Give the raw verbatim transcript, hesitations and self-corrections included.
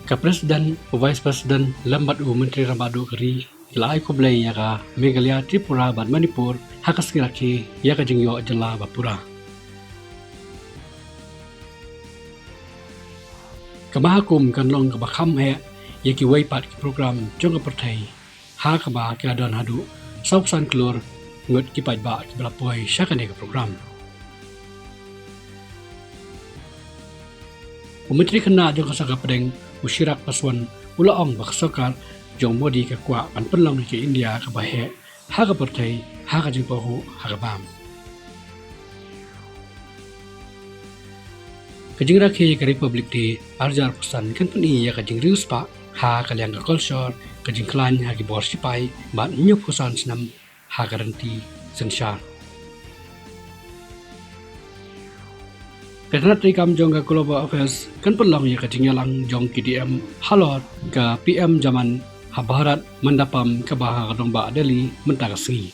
Ka President, u Vice President lem bad u Myntri Rangbah Duh ka ri ki la ai khublei ïa ka Meghalaya, Tripura bad Manipur ha ka sngi rakhe ïa ka jingïoh jylla ba pura. Ka Mahakumbh kan long kaba kham heh ïa kiwei pat ki program jong ka pyrthei, ha kaba ki la don haduh sawphew san klur ngut ki paidbah kiba la poi sha kane ka program. U Myntri Khynnah jong ka sorkar pdeng, u Chirag Paswan, u la ong ba ka sorkar jong Modi ka kwah ban pynlong ïa ka India kaba heh ha ka pyrthei ha ka jingpynpaw ha ka bam. Ka jingrakhe ïa ka Republic Day arhajar arphew san kan pyni ïa ka jingriewspah ha ka liang ka culture, ka jingkhlaiñ ha ki bor shipai bad hynñiewphew san snem ha ka rynti synshar. Ka tnat treikam jong ka Global Affairs kan pynlong ïa ka jingïalang jong ki D M halor ka P M Jaman ha Bharat Mandapam kaba ha ka nongbah Delhi mynta ka sngi.